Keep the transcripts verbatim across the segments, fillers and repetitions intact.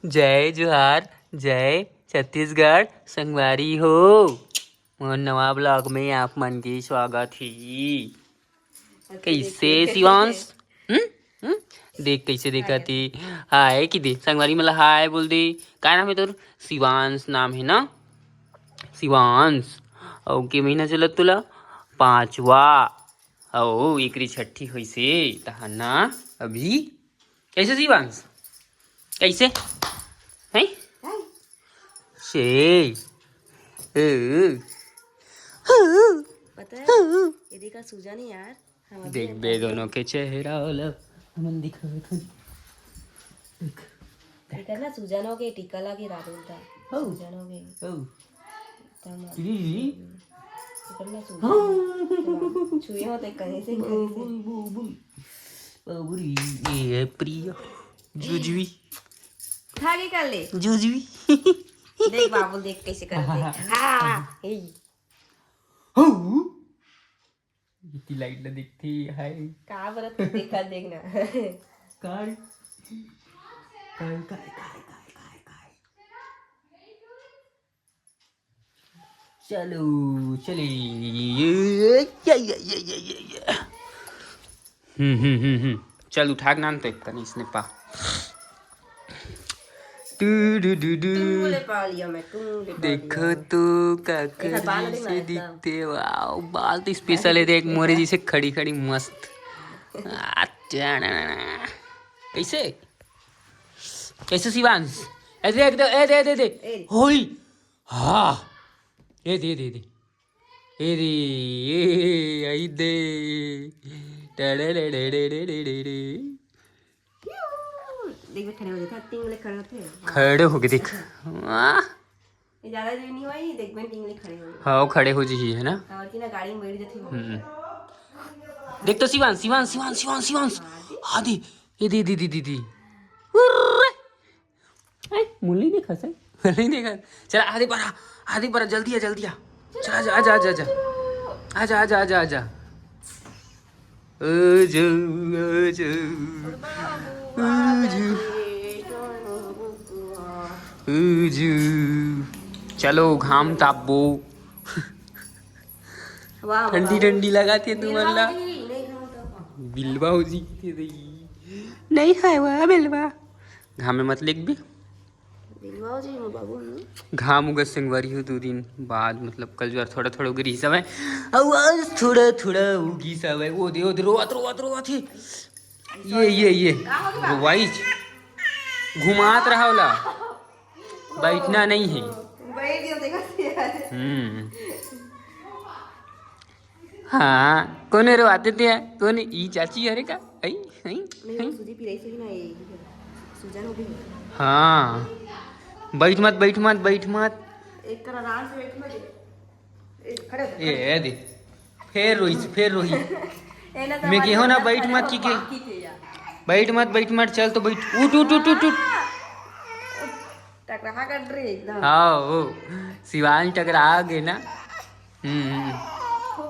जय जोहार, जय छत्तीसगढ़ संगवारी हो। मोर नवा vlog में आप मन के स्वागत हे। कैसे शिवांश? हम्म? हम्म? देख कैसे देखत हे। हाय कि दे, संगवारी मन ला हाय बोल दे। का नाम हे तोर? शिवांश नाम हे ना? शिवांश। अउ के महीना चलत तोला? पांचवा। अउ एकरी छठी होइसे तहां ना अभी। कैसे शिवांश? कैसे? हैं? से। पता है, ये देखा सूजन है यार, हम अभी देख बे दोनों के चेहरा वाला। हमन दिखावत हन। देख। एकर ना सूजन हो गए, टीका लगे राहुल का। हौ। सूजन हो गए। हौ। तमाम। ई। एकर ना सूजन हो। छुए हो तो कहीं से, कहीं से। Bull, bull, bull. बाबुरी, ये है प्रिया। जुजवी। खा के कर ले। जुजवी। देख बाबू, देख कैसे करते हैं। हाँ, हे। हौ। इतनी लाइट ला देखती है। का बरत देखा देखना। काय? काय, काय, काय? चलो, चले। ये, ये, ये। हम्म, हम्म, हम्म, हम्म। चल, उठा के नान तो एक कनी इसने पा। टू डू डू डू। टुंगले पा लिया मैं, टुंगले पा लिया। देखो तो काकर जैसे दिखते, वाओ, बाल तो स्पेशल है, देख, मोरे जैसे खड़ी खड़ी मस्त। आ, जाना। कैसे? कैसे शिवांश? ए, देख, देख, ए, दे, दे, दे। ए। होई। हाँ। ए, दे, दे, दे। ए, दे, ए, आई दे। टड़े, रे, रे, रे। देख, मैं खड़े हो जाता, तीन मिनट खड़े होते हैं। खड़े हो गए, देख। वाह। ये ज्यादा देर नहीं हुआ, ये देख, मैं तीन मिनट खड़े हो गए। हाँ, वो खड़े हो जी है ना। और की ना गाड़ी में बैठ जाती हूँ। हम्म। देख तो शिवांश, शिवांश, शिवांश, शिवांश, शिवांश। हाँ, दे। ये दे, दे, दे, दे, दे। उर्रे। ए, मुरली देखा सर? मुरली देखा। चल, आधे पर आ, आधे पर आ, जल्दी आ, जल्दी आ। चल, आजा, आजा, आजा, आजा। आजा, आजा, आजा, आजा। आजा, आजा। आजा। आजा। चलो, घाम तापबो। वाह, ठंडी वाह। ठंडी लगाथे तुमन ला। नहीं, नहीं, नहीं, नहीं। बिलवा हो जी के दई। नहीं है वाह बिलवा। घाम में मत लेगबे। बिलवा हो जी, मोर बाबू, हम्म। घाम उगत संगवारी हो, दो दिन बाद, मतलब, कल जो थोड़ा थोड़ा उगरी समय, अउ आज थोड़ा थोड़ा उगी समय। ओ दे, ओ दे, रोवत, रोवत, रोवत हे। ये, ये, ये। का हो गया? रोवाई। घुमात रहा ओला। बैठना नहीं है। बैठ गया, देखा थी यार। हम्म। हाँ, कोने रो आते थे, कोने ई चाची हरे का? आई, आई, नहीं, आई। वो सूजी पिराई से ही ना, ये सूजन हो गई। हाँ, बैठ मत, बैठ मत, बैठ मत। एक कर आराम से बैठ मत। ए, खड़े हो, ए, खड़े। ए दे, फेर रोही, फेर रोही। ए ना, मैं केहो ना, बैठ मत की के। बाकी थे यार। बैठ मत, बैठ मत, चल तो बैठ, उठ, उठ, उठ, उठ, उठ। टकराहा कर रही एकदम। हाँ, वो शिवांश टकरा गे ना। हम्म, हम्म। हो,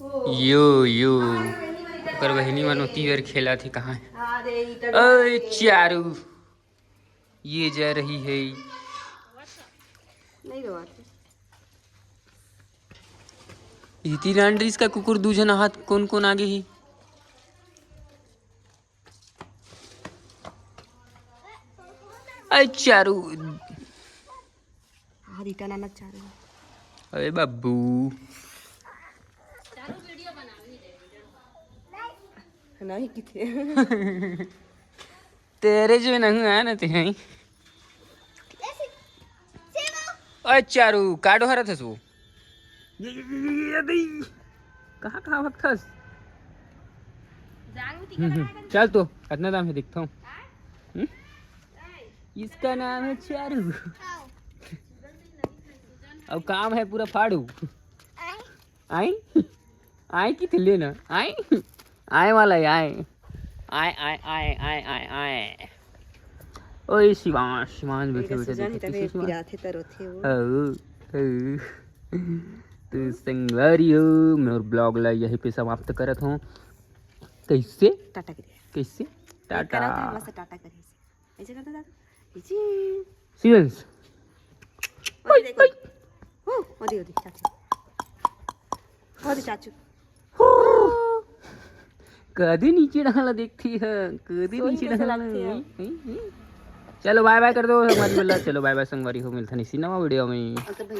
हो। यो, यो। हाँ, ये बहनी वाली ओकर बहनी मन ओती बर खेला थी कहाँ है? हाँ, दे, ई टकरा ओए, गे। चारू। ये जा रही है। नहीं रोवाथे। इति रांडरिस का कुकुर दू झन हाथ कोन कोन आगे ही? अरे चारू। हाँ, रिटर्न आना चाह रहे हैं। अरे बाबू। नहीं किथे। तेरे जो नहीं आया ना ते हैं। अरे चारू, का डोहरत हस वो? ये, ये, ये, ये, ये, कहाँ, कहाँ भगथस? हम्म, हम्म। चल तो, कितना दाम है देखता हूँ। हम्म? इसका नाम है चारू। अब काम है पूरा फाड़ू। आई? आई की थी लेना? आई? आए वाला है, आए। आए, आए, आए, आए, आए, आए। ओए शिवांश, शिवांश बैठे, बैठे, बैठे, सीजन बैठे, है, तबे शिवांश। पिराथे त रोथे वो। ओ, ओ। तो संगवारी हो, मैं और vlog ला यहीं पे समाप्त करत हूँ। कैसे? टाटा करिए। कैसे? एक टाटा। करा था, बस टाटा करिए। ऐसे करता था। जी। सीजन्स। ओदी देखो। हो, ओदी, ओदी, चाचू। ओदी, चाचू। कदे नीचे डाला देखती है, कदे सोई नीचे कैसे डाला। लगती है? हम्म, हम्म, हम्म। चलो बाय बाय कर दो संगवारी वाला, चलो बाय बाय संगवारी हो, मिलता नहीं नवा वीडियो में। अंकल भाई